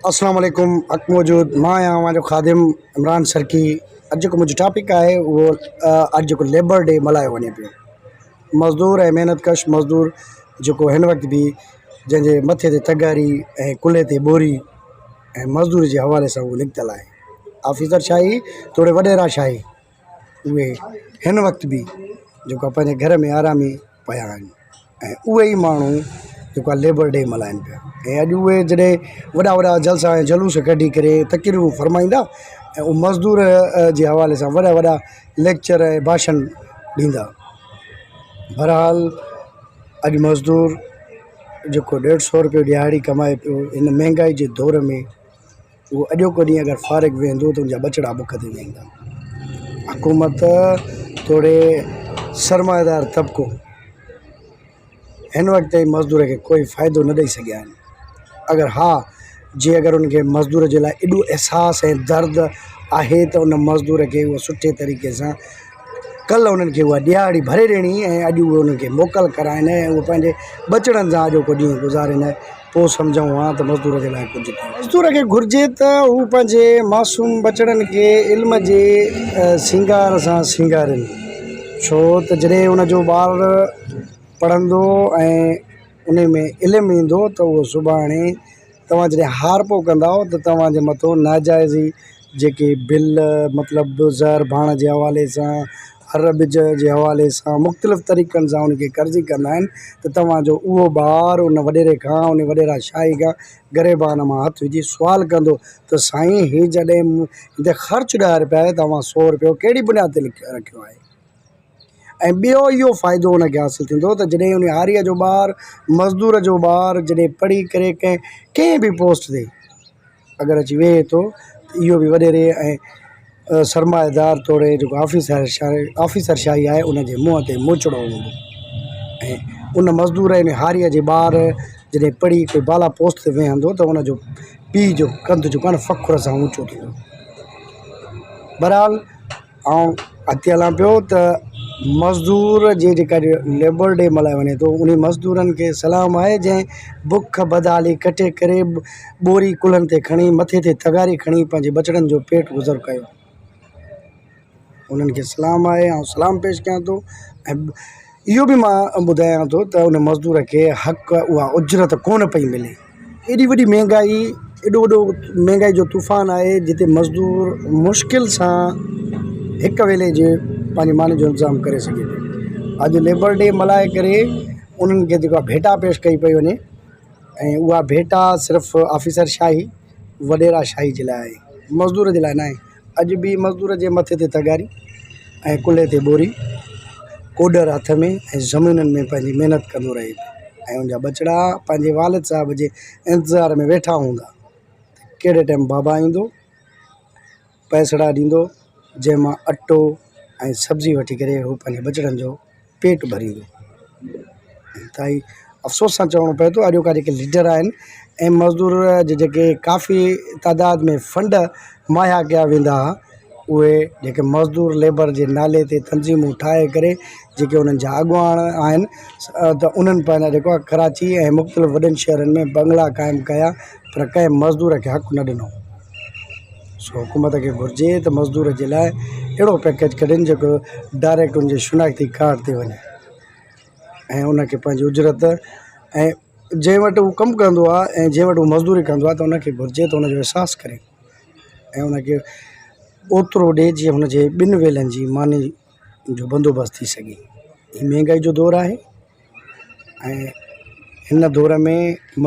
اسلام عليڪم حق موجود مان آهيان اوهان جو خادم عمران سرڪي اڄ جيڪو منهنجو ٽاپڪ آهي اهو اڄ جيڪو ليبر ڊي ملهايو وڃي پيو مزدور ۽ محنت ڪش مزدور جيڪو هن وقت به جنهن جي مٿي تي تغاري ۽ ڪلهي تي ٻوري ۽ مزدوري جي حوالي سان اهو نڪتل آهي آفيسر شاهي توڙي وڏيرا شاهي اهي هن وقت به جيڪو آهي پنهنجي گهر ۾ آرامي پيا آهن ۽ اهي ئي ماڻهو جيڪو آهي ليبر ڊي ملهائين پيا ۽ اڄ اهي جڏهن وڏا وڏا جلسا ۽ جلوس ڪڍي ڪري تقريرون فرمائيندا ۽ اهي مزدور جي حوالي سان وڏا وڏا ليڪچر ۽ ڀاشڻ ڏيندا بهرحال اڄ مزدور جيڪو ڏيڍ سو روپيو ڏهاڙي ڪمائي پيو هن مهانگائي جي دور ۾ اهو اڄوڪو ڏينهن اگر فارغ ويهندو ته ان جا ٻچڙا بک تي ويهندا. حڪومت توڙي سرمائيدار طبقو هن وقت تائين مزدور کي ڪوئي فائدو نه ڏئي سگهيا آهن. اگر ها جي اگر ان کي مزدور جي لاء ايڏو احساس ۽ درد آهي ته ان مزدور کي اهو سٺي طريقي سان ڪلهه انهن کي اها ڏهاڙي ڀري ڏيڻي ۽ اڄ اهي انهن کي موڪل ڪرائين ۽ اهي پنهنجي ٻچڙن سان اڄوڪو ڏينهن گذارين پوء سمجهون ها ته مزدور جي لاء ڪجهه ٿيو. مزدور کي گهرجي ته هو پنهنجي معصوم ٻچڙن کي علم جي سينگار سان سينگارين ڇو ته جڏهن ان جو ٻار پڙهندو ۽ ان ۾ علم ايندو ته اهو سڀاڻي توهان جڏهن هارپو ڪندؤ ته توهان جي مٿو ناجائزي جيڪي بل مطلب زهر ڀاڻ جي حوالي سان هر ٻج جي حوالي سان مختلف طريقن سان ان کي قرضي ڪندا آهن ته توهان جو اهو ٻار ان وڏيري کان ان وڏيرا شاهي کان گريبان مان هٿ وجهي سوال ڪندو ته سائين هي جڏهن هتي خرچ ڏهه روپيا آهي توهان سو روپيو ڪهڙي بنياد تي رکيو آهي ۽ ٻيو اهو فائدو ان کي حاصل ٿيندو ته جڏهن ان هاريء جو ٻار مزدور جو ٻار جڏهن پڙهي ڪري ڪنهن ڪنهن به پوسٽ تي اگر اچي ويهي ٿو ته اهو به وڏيري ۽ سرمائيدار توڙي جيڪو آفيسر آفيسر شاهي آهي ان جي منهن تي موچڙو هوندو ۽ ان مزدور ۽ هاريء جي ٻار جڏهن پڙهي ڪوئي بالا پوسٽ تي ويهندو ته ان جو پيء جو ڪنڌ جيڪو آهي نه فخر سان اوچو ٿيندو. بهرحال آئون اڳتي هلان پيو ته مزدور جي جيڪا ليبر ڊي ملهايو وڃي ٿو انهي مزدورن کي سلام آهي جنهن بک بدحالي ڪٽي ڪري ٻوري ڪلهن تي کڻي مٿي تي تغاري کڻي پنهنجي ٻچڙن جو پيٽ گذر ڪيو انهن کي سلام آهي آئون سلام پيش ڪيان ٿو ۽ اهو به مان ٻڌايان ٿو ته ان مزدور کي حق اها اجرت ڪونه پئي ملي. ايڏي وڏي مهنگائي ايڏو وڏو مهنگائي جو طوفان آهي جتي مزدور مشڪل سان هڪ ويلي جي پنهنجي ماني جو انتظام ڪري سگهي ٿو. اڄ ليبر ڊي ملهائي ڪري انهن کي جيڪو آهي ڀيٽا پيش ڪئي پئي وڃي ۽ اها ڀيٽا صرف آفيسر شاهي وڏيرا شاهي جي لاءِ آهي مزدور جي لاءِ ناهي. اڄ به مزدور جي مٿي تي تغاري ۽ ڪلهي تي ٻوري ڪوڏر هٿ ۾ ۽ زمينن ۾ پنهنجي محنت ڪندو رهي پيو ۽ ان جا ٻچڙا پنهنجي والد صاحب جي انتظار ۾ ويٺا هوندا ته ڪهڙي ٽائيم بابا ايندو پئسڙا ڏيندو جنهن مان اٽو ۽ سبزي وٺي ڪري هو پنهنجي ٻچڙن جو پيٽ ڀريندو. انتهائي افسوس سان چوڻو پئي ٿو اڄوڪا جيڪي ليڊر آهن ۽ مزدور جي جيڪي ڪافي تعداد ۾ فنڊ مهيا ڪيا ويندا هئا اهي جيڪي مزدور ليبر جي نالي تي تنظيمون ٺاهي ڪري جيڪي انهن جا اڳواڻ آهن ته انهن پنهنجا جيڪو آهي ڪراچي ۽ مختلف وڏن شهرن ۾ بنگلا قائم ڪيا پر ڪنهن مزدور کي حق نه ڏنو. سو حڪومت کي گهرجي ته مزدور جي لاء اهڙو پيڪيج ڪڍن جيڪو ڊائريڪٽ ان جي شناختي ڪارڊ تي وڃي ۽ ان کي پنهنجي اجرت ۽ جنهن وٽ هو ڪم ڪندو آهي ۽ جنهن وٽ هو مزدوري ڪندو آهي ته ان کي گهرجي ته ان جو احساس ڪري ۽ ان کي اوترو ڏي جيئن هن جي ٻن ويلن جي ماني جو بندوبست ٿي سگهي هي مهانگائي جو دور آهي ۽ هن دور ۾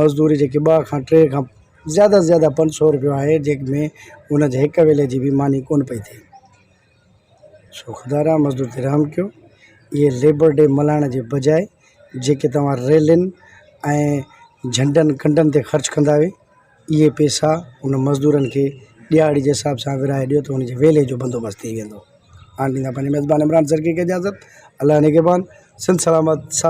مزدوري جيڪي ٻه کان ٽي کان زياده سان زياده پنج سؤ رپيو آهي جنهن ۾ ان جي هڪ ويلي جي به ماني ڪونه پئي ٿئي سو خدا را مزدور تي رحم ڪيو اهي ليبر ڊي ملهائڻ جي بجاءِ جيڪي توهان ريلين ۽ جهنڊن ڪنڊن تي خرچ ڪندا آهيو اهي پئسا ان مزدورن کي ڏهاڙي جي حساب سان ورهائي ڏيو ته ان جي ويلي جو بندوبست ٿي ويندو. هاڻ ڏيندا پنهنجي ميزبان عمران سرڪي کي اجازت. الله نگهبان. سنڌ سلامت ساٿ.